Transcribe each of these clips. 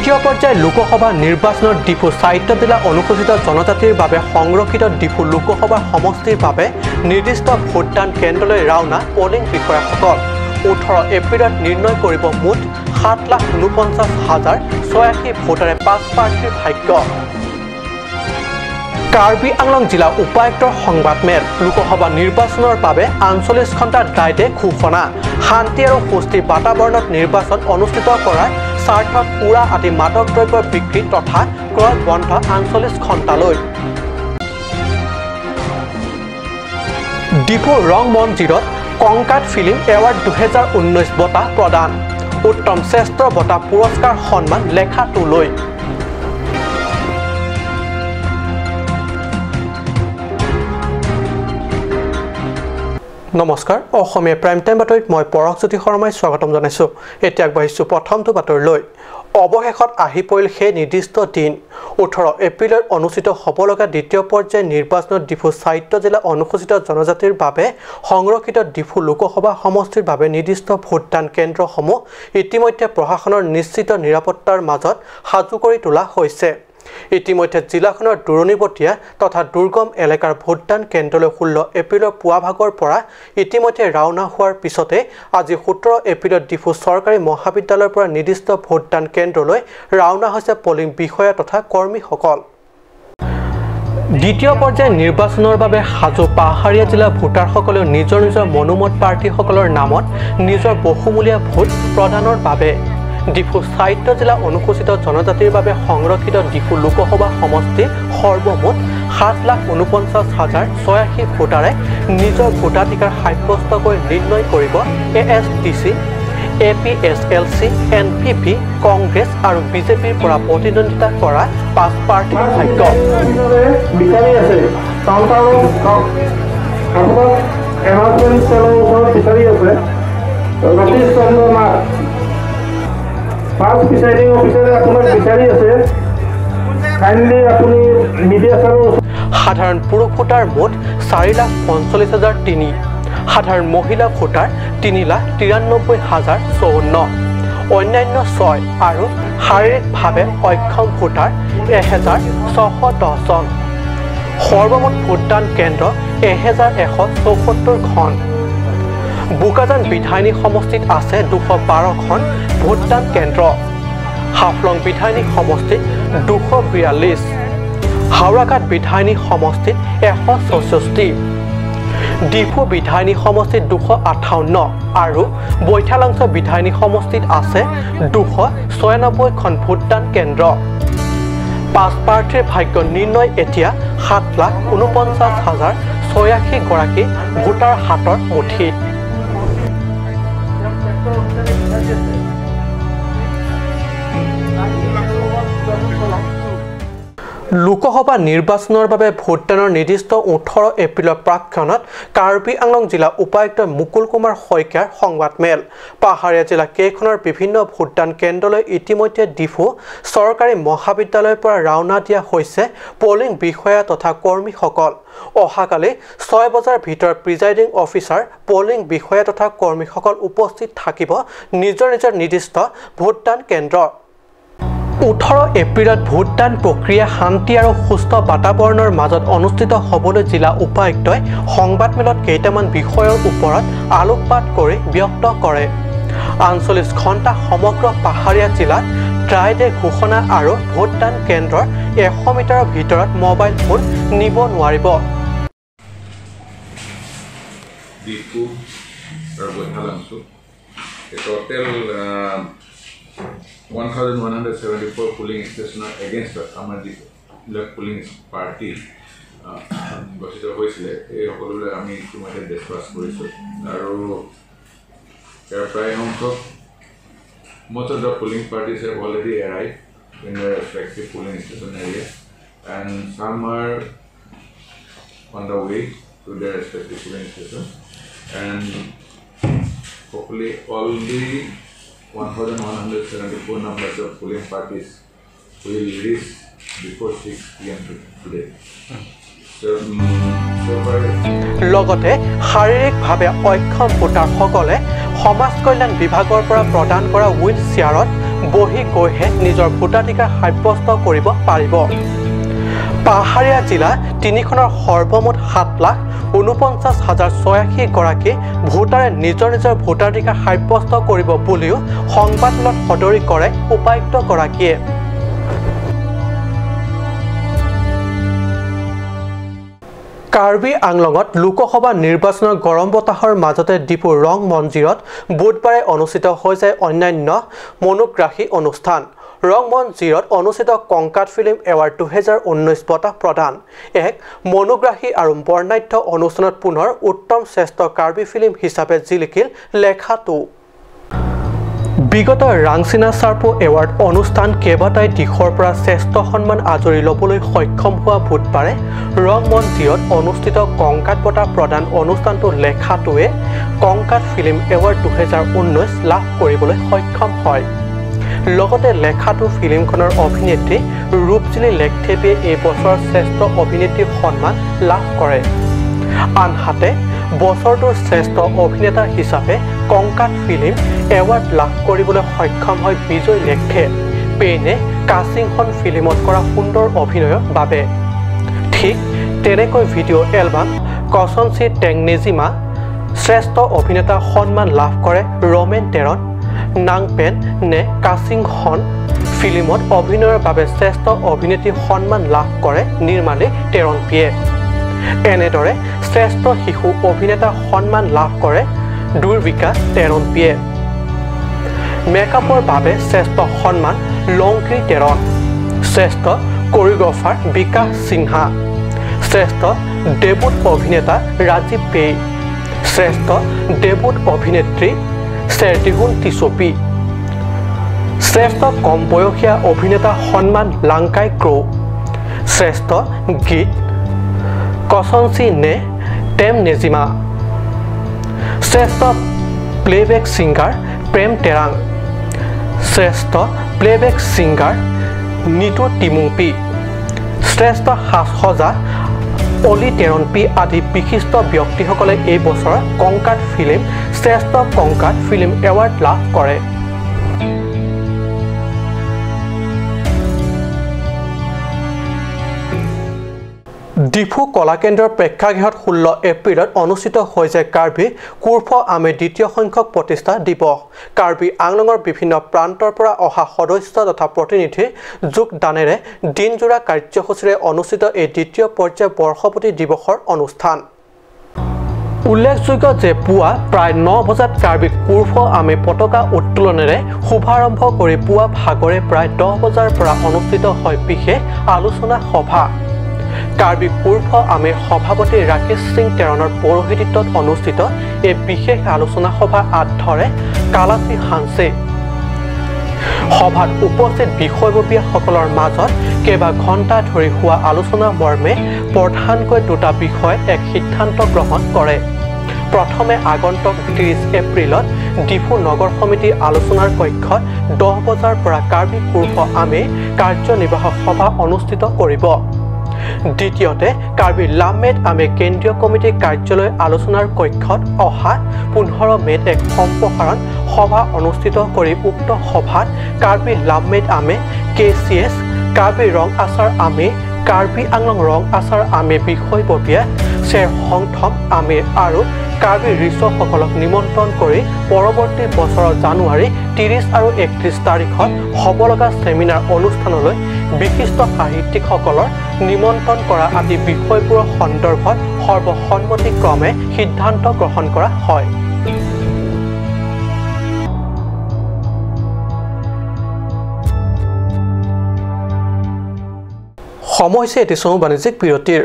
দ্বিতীয় পৰ্যায়ৰ লোকসভা নিৰ্বাচনত ডিফু সাহিত্য জিলা অনুসূচিত জনজাতিৰ বাবে সংৰক্ষিত ডিফু লোকসভা সমষ্টিৰ বাবে নিৰ্দিষ্ট ভোটদান কেন্দ্ৰলৈ ৰাওনা পলিং বিষয়াসকল। 18 এপ্ৰিলত নিৰ্ণয় কৰিব মুঠ 7,49,086 ভোটাৰে 5 প্ৰাৰ্থীৰ ভাগ্য। কাৰ্বি আংলং জিলা উপায়ুক্তৰ সংবাদমেল। লোকসভা নিৰ্বাচনৰ বাবে 48 ঘণ্টা ড্ৰাই ডে ঘোষণা। শান্তি আৰু সুস্থিৰ বাতাবৰণত নিৰ্বাচন অনুষ্ঠিত কৰাৰ স্বাৰ্থত সুৰা আদি মাদক দ্ৰব্যৰ বিক্ৰী তথা ক্ৰয় বন্ধ 48 ঘণ্টালৈ। ডিফু ৰং মঞ্জিৰত কংকাট ফিল্ম এৱাৰ্ড 2019 বঁটা প্ৰদান। উত্তম শ্ৰেষ্ঠ বঁটা পুৰস্কাৰ সন্মান লেখাটোলৈ। নমস্কাৰ, অসমীয়া প্ৰাইম টাইম বাতৰিত মই পৰশজ্যোতি শৰ্মাই স্বাগতম জনাইছোঁ। এতিয়া আগবাঢ়িছোঁ প্ৰথমটো বাতৰিলৈ। অৱশেষত আহি পৰিল সেই নিৰ্দিষ্ট দিন। 18 এপ্ৰিলত অনুষ্ঠিত হ'ব লগা দ্বিতীয় পৰ্যায়ৰ নিৰ্বাচনত ডিফু সাহিত্য জিলা অনুসূচিত জনজাতিৰ বাবে সংৰক্ষিত ডিফু লোকসভা সমষ্টিৰ বাবে নিৰ্দিষ্ট ভোটদান কেন্দ্ৰসমূহ ইতিমধ্যে প্ৰশাসনৰ নিশ্চিত নিৰাপত্তাৰ মাজত সাজু কৰি তোলা হৈছে। ইতিমধ্যে জিলাখনৰ দূৰণিবটীয়া তথা দুৰ্গম এলেকাৰ ভোটদান কেন্দ্ৰলৈ 16 এপ্ৰিলৰ পুৱা ভাগৰ পৰা ইতিমধ্যে ৰাওনা হোৱাৰ পিছতে আজি 17 এপ্ৰিলত ডিফু চৰকাৰী মহাবিদ্যালয়ৰ পৰা নিৰ্দিষ্ট ভোটদান কেন্দ্ৰলৈ ৰাওনা হৈছে পলিং বিষয়া তথা কৰ্মীসকল। দ্বিতীয় পৰ্যায়ৰ নিৰ্বাচনৰ বাবে সাজু পাহাৰীয়া জিলাৰ ভোটাৰসকলেও নিজৰ নিজৰ মনোমত প্ৰাৰ্থীসকলৰ নামত নিজৰ বহুমূলীয়া ভোট প্ৰদানৰ বাবে ডিফু সাহিত্য জিলা অনুসূচিত জনজাতিৰ বাবে সংৰক্ষিত ডিফু লোকসভা সমষ্টিৰ সৰ্বমুঠ 7,49,086 ভোটাৰে নিজৰ ভোটাধিকাৰ সাব্যস্ত কৰি নিৰ্ণয় কৰিব A S D C, A P S L C, N P P, Congress আৰু বিজেপিৰ পৰা প্ৰতিদ্বন্দ্বিতা কৰা 5 প্ৰাৰ্থীৰ ভাগ্য। সাধাৰণ পুৰুষ ভোটাৰ মুঠ 4,45,003, সাধাৰণ মহিলা ভোটাৰ 3,93,054, অন্যান্য 6 আৰু শাৰীৰিকভাৱে অক্ষম ভোটাৰ 1,610 জন। সৰ্বমুঠ ভোটদান কেন্দ্ৰ 1,174খন। বোকাজান বিধায়িনী সমষ্টিত আছে 212খন ভোটদান কেন্দ্ৰ। হাফলং বিধায়িনী সমষ্টিত 242, হাওৰাঘাট বিধায়িনী সমষ্টিত 164, ডিফু বিধায়িনী সমষ্টিত 258 আৰু বৈঠালাংছ বিধায়িনী সমষ্টিত আছে 296খন ভোটদান কেন্দ্ৰ। 5 প্ৰাৰ্থীৰ ভাগ্য নিৰ্ণয় এতিয়া 7,49,086 গৰাকী ভোটাৰ হাতৰ মুঠিত। লোকসভা নিৰ্বাচনৰ বাবে ভোটদানৰ নিৰ্দিষ্ট 18 এপ্ৰিলৰ প্ৰাকক্ষণত কাৰ্বি আংলং জিলা উপায়ুক্ত মুকুল কুমাৰ শইকীয়াৰ সংবাদমেল। পাহাৰীয়া জিলা কেইখনৰ বিভিন্ন ভোটদান কেন্দ্ৰলৈ ইতিমধ্যে ডিফু চৰকাৰী মহাবিদ্যালয়ৰ পৰা ৰাওনা দিয়া হৈছে পলিং বিষয়া তথা কৰ্মীসকল। অহাকালি 6 বজাৰ ভিতৰত প্ৰিজাইডিং অফিচাৰ, পলিং বিষয়া তথা কৰ্মীসকল উপস্থিত থাকিব নিজৰ নিজৰ নিৰ্দিষ্ট ভোটদান কেন্দ্ৰ। 18 এপ্ৰিলত ভোটদান প্ৰক্ৰিয়া শান্তি আৰু সুস্থ বাতাবৰণৰ মাজত অনুষ্ঠিত হ'বলৈ জিলা উপায়ুক্তই সংবাদমেলত কেইটামান বিষয়ৰ ওপৰত আলোকপাত কৰি ব্যক্ত কৰে। 48 ঘণ্টা সমগ্ৰ পাহাৰীয়া জিলাত ড্ৰাই ডে ঘোষণা আৰু ভোটদান কেন্দ্ৰৰ 100 মিটাৰৰ ভিতৰত মোবাইল ফোন নিব নোৱাৰিব। Total 1,174 polling ষ্টেচনৰ এগেইনষ্টত আমাৰ যিবিলাক পলিং পাৰ্টি গঠিত হৈছিলে এই সকলোবিলাক আমি ইতিমধ্যে ডিছকাছ কৰিছোঁ আৰু ইয়াৰ প্ৰায় সংখ্যক most of the polling parties have already arrived in their respective polling station area and some are on the way to their respective polling station and hopefully all the 1,174 numbers of polling parties will reach before 6 p.m. today. So far. লগতে শাৰীৰিকভাৱে অক্ষম ভোটাৰসকলে সমাজ কল্যাণ বিভাগৰ পৰা প্ৰদান কৰা হুইল চেয়াৰত বহি গৈহে নিজৰ ভোটাধিকাৰ সাব্যস্ত কৰিব পাৰিব। পাহাৰীয়া জিলা তিনিখনৰ সৰ্বমুঠ 7,49,086 গৰাকী ভোটাৰে নিজৰ নিজৰ ভোটাধিকাৰ সাব্যস্ত কৰিব বুলিও সংবাদমেলত সদৰি কৰে উপায়ুক্তগৰাকীয়ে। কাৰ্বি আংলঙত লোকসভা নিৰ্বাচনৰ গৰম বতাহৰ মাজতে ডিফু ৰং মঞ্জিৰত বুধবাৰে অনুষ্ঠিত হৈ যায় অন্যান্য মনোগ্ৰাহী অনুষ্ঠান। ৰং মঞ্জিৰত অনুষ্ঠিত কংকাট ফিল্ম এৱাৰ্ড 2019 বঁটা প্ৰদান এক মনোগ্ৰাহী আৰু বৰ্ণাঢ্য অনুষ্ঠানত পুনৰ উত্তম শ্ৰেষ্ঠ কাৰ্বি ফিল্ম হিচাপে জিলিকিল লেখাটো। বিগত ৰাংচিনা চাৰ্পো এৱাৰ্ড অনুষ্ঠান কেইবাটাই দিশৰ পৰা শ্ৰেষ্ঠ সন্মান আজৰি ল'বলৈ সক্ষম হোৱা বুধবাৰে ৰং মঞ্জিৰত অনুষ্ঠিত কংকাট বঁটা প্ৰদান অনুষ্ঠানটো লেখাটোৱে কংকাট ফিল্ম এৱাৰ্ড 2019 লাভ কৰিবলৈ সক্ষম হয়। লগতে লেখাটো ফিল্মখনৰ অভিনেত্ৰী ৰূপজিলি লেখথেপীয়ে এই বছৰৰ শ্ৰেষ্ঠ অভিনেত্ৰীৰ সন্মান লাভ কৰে। আনহাতে বছৰটোৰ শ্ৰেষ্ঠ অভিনেতা হিচাপে কংকাট ফিল্ম এৱাৰ্ড লাভ কৰিবলৈ সক্ষম হয় বিজয় লেখে পেইনে কাচিংখন ফিল্মত কৰা সুন্দৰ অভিনয়ৰ বাবে। ঠিক তেনেকৈ ভিডিঅ' এলবাম কচনচি টেংনেজিমা শ্ৰেষ্ঠ অভিনেতা সন্মান লাভ কৰে ৰমেন টেৰন নাংপেন নে কাচিংখন ফিল্মত অভিনয়ৰ বাবে শ্ৰেষ্ঠ অভিনেত্ৰী সন্মান লাভ কৰে নিৰ্মালী টেৰণপিয়ে। এনেদৰে শ্ৰেষ্ঠ শিশু অভিনেতা সন্মান লাভ কৰে দুৰ্বিকা টেৰণপিয়ে। মেকআপৰ বাবে শ্ৰেষ্ঠ সন্মান লংক্ৰী টেৰণ, শ্ৰেষ্ঠ কৰিঅ'গ্ৰাফাৰ বিকাশ সিনহা, শ্ৰেষ্ঠ ডেবুট অভিনেতা ৰাজীৱ পেই, শ্ৰেষ্ঠ ডেবুট অভিনেত্ৰী চেৰটিহুন টিচপি, শ্ৰেষ্ঠ কম বয়সীয়া অভিনেতা সন্মান লাংকাই ক্ৰ', শ্ৰেষ্ঠ গীত কচনচি নে টেম নেজিমা, শ্ৰেষ্ঠ প্লেবেক ছিংগাৰ প্ৰেম টেৰাং, শ্ৰেষ্ঠ প্লেবেক ছিংগাৰ নিতু টিমুংপি, শ্ৰেষ্ঠ সাজসজ্জা অলি টেৰণপি আদি বিশিষ্ট ব্যক্তিসকলে এই বছৰৰ কংকাট ফিল্ম শ্ৰেষ্ঠ কংকাট ফিল্ম এৱাৰ্ড লাভ কৰে। ডিফু কলাকেন্দ্ৰৰ প্ৰেক্ষাগৃহত 16 এপ্ৰিলত অনুষ্ঠিত হৈ যায় কাৰ্বি কুৰ্ফ আমে দ্বিতীয় সংখ্যক প্ৰতিষ্ঠা দিৱস। কাৰ্বি আংলঙৰ বিভিন্ন প্ৰান্তৰ পৰা অহা সদস্য তথা প্ৰতিনিধিৰ যোগদানেৰে দিনজোৰা কাৰ্যসূচীৰে অনুষ্ঠিত এই দ্বিতীয় পৰ্যায়ৰ বৰ্ষপতি দিৱসৰ অনুষ্ঠান। উল্লেখযোগ্য যে পুৱা প্ৰায় 9 বজাত কাৰ্বি কুৰ্ফ আমে পতাকা উত্তোলনেৰে শুভাৰম্ভ কৰি পুৱা ভাগৰে প্ৰায় 10 বজাৰ পৰা অনুষ্ঠিত হয় বিশেষ আলোচনা সভা। কাৰ্বি কুৰ্ফ আমেৰ সভাপতি ৰাকেশ সিং টেৰণৰ পৌৰোহিত্যত অনুষ্ঠিত এই বিশেষ আলোচনা সভা আঁত ধৰে কালাচি হানছে। সভাত উপস্থিত বিষয়ববীয়াসকলৰ মাজত কেইবা ঘণ্টা ধৰি হোৱা আলোচনা মৰ্মে প্ৰধানকৈ দুটা বিষয়ত এক সিদ্ধান্ত গ্ৰহণ কৰে। প্ৰথমে আগন্তুক 30 এপ্ৰিলত ডিফু নগৰ সমিতিৰ আলোচনাৰ কক্ষত 10 বজাৰ পৰা কাৰ্বি কুৰ্ফ আমে কাৰ্যনিৰ্বাহক সভা অনুষ্ঠিত কৰিব। দ্বিতীয়তে কাৰ্বি লামমেট আমে কেন্দ্ৰীয় কমিটিৰ কাৰ্যালয় আলোচনাৰ কক্ষত অহা 15 মে'ত এক সম্প্ৰসাৰণ সভা অনুষ্ঠিত কৰি উক্ত সভাত কাৰ্বি লামমেট আমে, কে চি এছ, কাৰ্বি ৰং আচাৰ আমে, কাৰ্বি আংলং ৰং আচাৰ আমে বিষয়ববীয়া, শ্বেৰ হংথম আমিৰ আৰু কাৰ্বি ৰিচসকলক নিমন্ত্ৰণ কৰি পৰৱৰ্তী বছৰৰ জানুৱাৰী 30 আৰু 31 তাৰিখত হ'ব লগা ছেমিনাৰ অনুষ্ঠানলৈ বিশিষ্ট সাহিত্যিকসকলৰ নিমন্ত্ৰণ কৰা আদি বিষয়বোৰৰ সন্দৰ্ভত সৰ্বসন্মতিক্ৰমে সিদ্ধান্ত গ্ৰহণ কৰা হয়। সময় হৈছে এটি চমু বাণিজ্যিক বিৰতিৰ।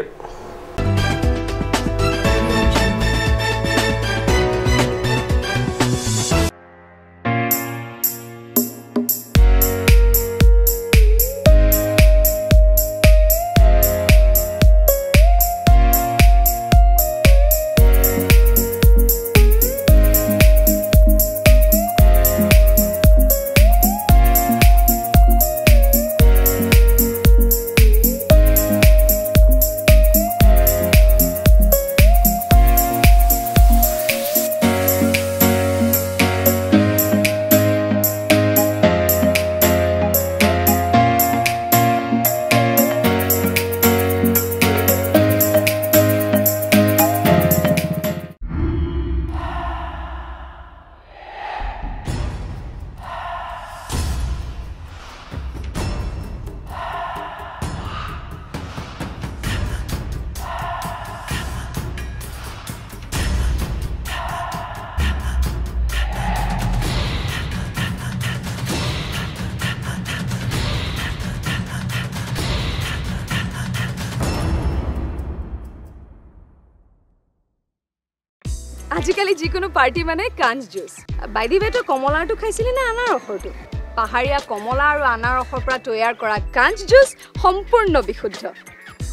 আজিকালি যিকোনো পাৰ্টি মানে কাঞ্চ জুচ। বাই the ৱে, তই কমলাৰটো খাইছিলি নে আনাৰসৰটো? পাহাৰীয়া কমলা আৰু আনাৰসৰ পৰা তৈয়াৰ কৰা কাঞ্চ জুচ সম্পূৰ্ণ বিশুদ্ধ।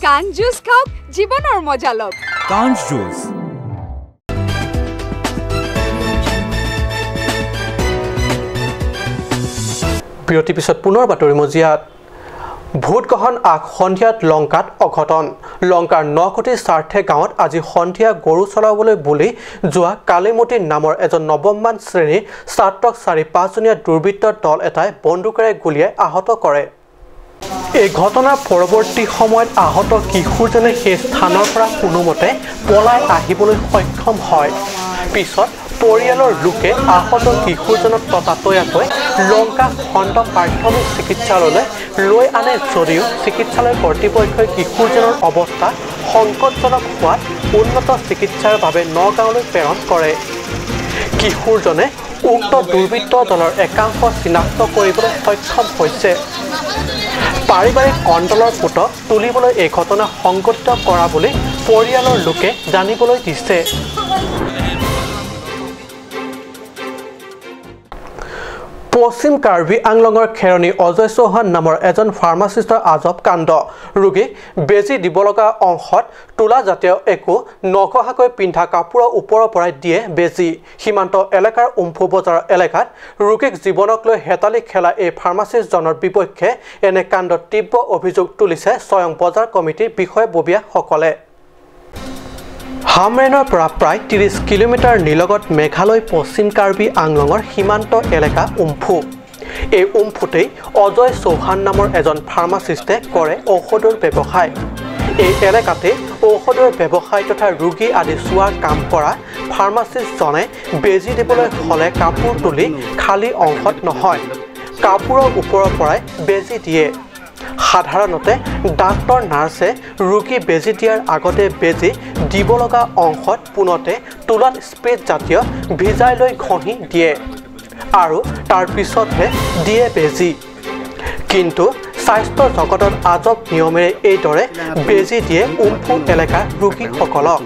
কাঞ্চ জুচ খাওক, জীৱনৰ মজা লওক। কাঞ্চ জুচ। বিৰতিৰ পিছত পুনৰ বাতৰি মজিয়াত। ভোটগ্ৰহণ আগ সন্ধিয়াত লংকাত অঘটন। লংকাৰ নকটি স্বাৰ্থে গাঁৱত আজি সন্ধিয়া গৰু চলাবলৈ বুলি যোৱা কালিমতী নামৰ এজন নৱমমান শ্ৰেণীৰ ছাত্ৰক 4-5জনীয়া দুৰ্বৃত্তৰ দল এটাই বন্দুকেৰে গুলীয়াই আহত কৰে। এই ঘটনাৰ পৰৱৰ্তী সময়ত আহত কিশোৰজনে সেই স্থানৰ পৰা কোনোমতে পলাই আহিবলৈ সক্ষম হয়। পিছত পৰিয়ালৰ লোকে আহত কিশোৰজনক ততাতৈয়াকৈ লংকা খণ্ড প্ৰাথমিক চিকিৎসালয়লৈ লৈ আনে যদিও চিকিৎসালয় কৰ্তৃপক্ষই কিশোৰজনৰ অৱস্থা সংকটজনক হোৱাত উন্নত চিকিৎসাৰ বাবে নগাঁৱলৈ প্ৰেৰণ কৰে। কিশোৰজনে উক্ত দুৰ্বৃত্ত দলৰ একাংশ চিনাক্ত কৰিবলৈ সক্ষম হৈছে। পাৰিবাৰিক কণ্ডলৰ পুতক তুলিবলৈ এই ঘটনা সংঘটিত কৰা বুলি পৰিয়ালৰ লোকে জানিবলৈ দিছে। পশ্চিম কাৰ্বি আংলঙৰ খেৰণি অজয় চৌহান নামৰ এজন ফাৰ্মাচিষ্টৰ আজব কাণ্ড। ৰোগীক বেজী দিব লগা অংশত তোলা জাতীয় একো নঘহাকৈ পিন্ধা কাপোৰৰ ওপৰৰ পৰাই দিয়ে বেজী। সীমান্ত এলেকাৰ উম্ফু বজাৰৰ এলেকাত ৰোগীক জীৱনক লৈ হেতালি খেলা এই ফাৰ্মাচিষ্টজনৰ বিপক্ষে এনে কাণ্ডত তীব্ৰ অভিযোগ তুলিছে স্বয়ং বজাৰ কমিটিৰ বিষয়ববীয়াসকলে। হামৰেনৰ পৰা প্ৰায় 30 কিলোমিটাৰ নিলগত মেঘালয় পশ্চিম কাৰ্বি আংলঙৰ সীমান্ত এলেকা উম্ফু। এই উম্ফুতেই অজয় চৌহান নামৰ এজন ফাৰ্মাচিষ্টে কৰে ঔষধৰ ব্যৱসায়। এই এলেকাতে ঔষধৰ ব্যৱসায় তথা ৰোগী আদি চোৱাৰ কাম কৰা ফাৰ্মাচিষ্টজনে বেজী দিবলৈ হ'লে কাপোৰ তুলি খালী অংশত নহয়, কাপোৰৰ ওপৰৰ পৰাই বেজী দিয়ে। সাধাৰণতে ডাক্তৰ নাৰ্ছে ৰোগী বেজী দিয়াৰ আগতে বেজী দিব লগা অংশত পোনতে তোলাত স্প্ৰে জাতীয় ভিজাই লৈ ঘঁহি দিয়ে আৰু তাৰ পিছতহে দিয়ে বেজী। কিন্তু স্বাস্থ্য জগতত আজব নিয়মেৰে এইদৰে বেজী দিয়ে উম্ফু এলেকাৰ ৰোগীসকলক।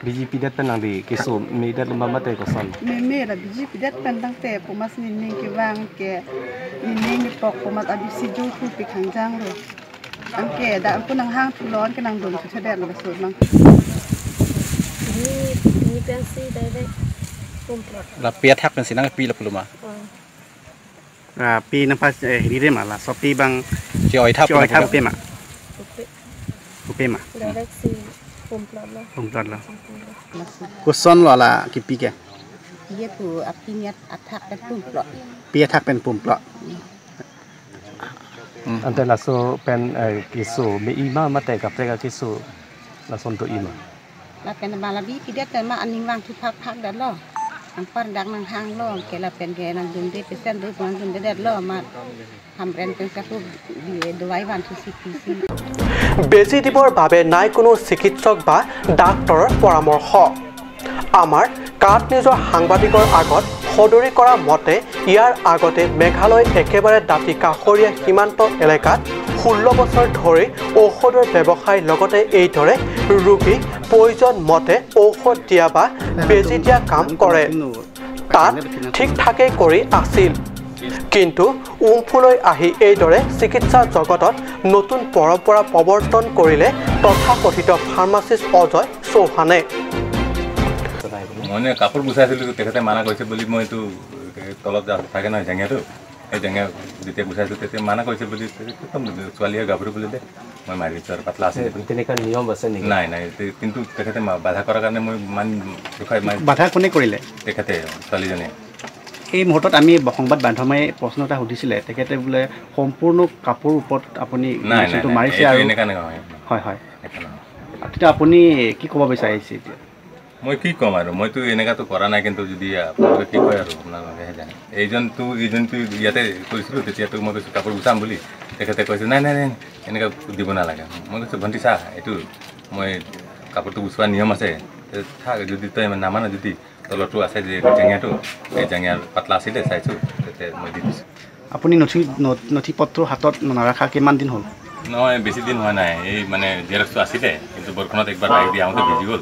BJP dat penang di keso me dat lomba mate koson me la BJP dat penang te pomas ni ning ke wang ke ni ning pok pomas abi si ju thu pi khang jang lo ang ke da ang punang hang thu lon ke nang dom thu that lo so nang ni ni pensi direct komplot la pia thak pensi nang pi la pluma a pi nang pas hiri re ma la so pi bang chi oi thap pe ma upe ma direct si komplot la koson lo la ki pi ke ye pu apinya athak pen pumplot pi athak pen pumplot ante la so pen kiso me ima mate ka prega kiso la son to ima la pen ma la bi pi det ma aning wang thu phak phak dat lo ang par dang nang hang lo ke la pen ke nang dum de pesen du nang dum de dat lo ma ham ren pen ka pu bi dowai wan thu si pi si বেজী দিবৰ বাবে নাই কোনো চিকিৎসক বা ডাক্তৰৰ পৰামৰ্শ। আমাৰ কাট নিজৰ সাংবাদিকৰ আগত সদৰি কৰা মতে ইয়াৰ আগতে মেঘালয় একেবাৰে দাঁতি কাষৰীয়া সীমান্ত এলেকাত 16 বছৰ ধৰি ঔষধৰ ব্যৱসায় লগতে এইদৰে ৰোগীক প্ৰয়োজন মতে ঔষধ দিয়া বা বেজী দিয়া কাম কৰে, তাত ঠিক ঠাকেই কৰি আছিল। কিন্তু উম্ফুলৈ আহি এইদৰে চিকিৎসা জগতত নতুন পৰম্পৰা প্ৰৱৰ্তন কৰিলে তথাকথিত ফাৰ্মাচিষ্ট অজয় চৌহানে। মই কাপোৰ গুচাইছিলোঁ, তেখেতে মানা কৰিছে বুলি মই এইটো তলত থাকে নহয় জেঙিয়াটো, সেই জেঙিয়া যেতিয়া গুচাইছিলোঁ তেতিয়া মানা কৰিছে বুলি ছোৱালীয়ে গাভৰু বুলি দে মই মাৰি দিছোঁ আৰু পাতলা আছে। তেনেকুৱা নিয়ম আছে নেকি? নাই নাই, কিন্তু তেখেতে বাধা কৰাৰ কাৰণে মই মান ৰখাই। বাধা কোনে কৰিলে? তেখেতে, ছোৱালীজনীয়ে। এই মুহূৰ্তত আমি সংবাদ মাধ্যমে প্ৰশ্ন এটা সুধিছিলে, তেখেতে বোলে সম্পূৰ্ণ কাপোৰ ওপৰত আপুনি মাৰিছে আৰু হয় হয়, তেতিয়া আপুনি কি ক'ব বিচাৰিছে এতিয়া? মই কি ক'ম আৰু, মইতো এনেকুৱাতো কৰা নাই, কিন্তু যদি আপোনালোকে কি কয় আৰু আপোনালোকেহে জানে। এইজনটো ইয়াতে কৰিছিলোঁ, তেতিয়াতো মই কৈছোঁ কাপোৰ গুচাম বুলি, তেখেতে কৈছে নাই নাই নাই এনেকুৱা দিব নালাগে। মই কৈছোঁ ভণ্টি চা, এইটো মই কাপোৰটো গুচোৱা নিয়ম আছে, থাক যদি তই নামানো, যদি তলতো আছে যে জাঙিয়াটো, এই জাঙিয়াৰ পাতলা আছিলে চাইছোঁ, তেতিয়া মই দি দিছোঁ। আপুনি নথি পত্ৰ হাতত নাৰাখা কিমান দিন হ'ল? নহয়, বেছি দিন হোৱা নাই। এই মানে জেৰক্সটো আছিলে, কিন্তু বৰষুণত একবাৰ বাইক দি আহোঁতে ভিজি গ'ল,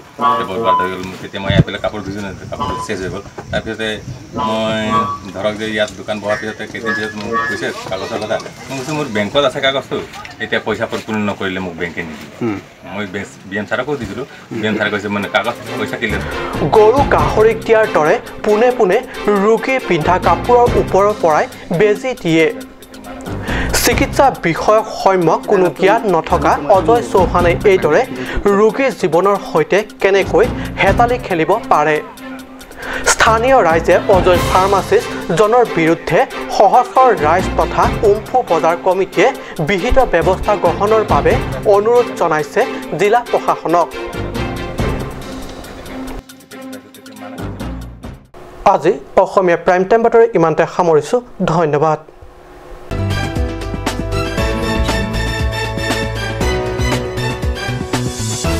বৰবাদ হৈ গ'ল। তেতিয়া মই এইফালে কাপোৰ ধুইছোঁ, কাপোৰটো চেচ হৈ গ'ল। তাৰপিছতে মই ধৰক যে ইয়াত দোকান বহাৰ পিছতে কেইদিন পিছত মোক কৈছে কাগজৰ কথা। মই কৈছোঁ মোৰ বেংকত আছে কাগজটো, এতিয়া পইচা পৰিপূৰ্ণ নকৰিলে মোক বেংকে নিদিয়ে। মই বি এম ছাৰকো দিছিলোঁ, বি এম ছাৰে কৈছে মানে কাগজ পইচা কেলৈ। গৰু গাহৰিক দিয়াৰ দৰে পোনে পোনে ৰোগীৰ পিন্ধা কাপোৰৰ ওপৰৰ পৰাই বেজী দিয়ে। চিকিৎসা বিষয়ক সম্যক কোনো জ্ঞান নথকা অজয় চৌহানে এইদৰে ৰোগীৰ জীৱনৰ সৈতে কেনেকৈ হেতালি খেলিব পাৰে? স্থানীয় ৰাইজে অজয় ফাৰ্মাচিষ্ট জনৰ বিৰুদ্ধে সহস্ৰ ৰাইজ তথা উমফু বজাৰ কমিটিয়ে বিহিত ব্যৱস্থা গ্ৰহণৰ বাবে অনুৰোধ জনাইছে জিলা প্ৰশাসনক। আজি অসমীয়া প্ৰাইম টাইম বাতৰি ইমানতে সামৰিছোঁ। ধন্যবাদ।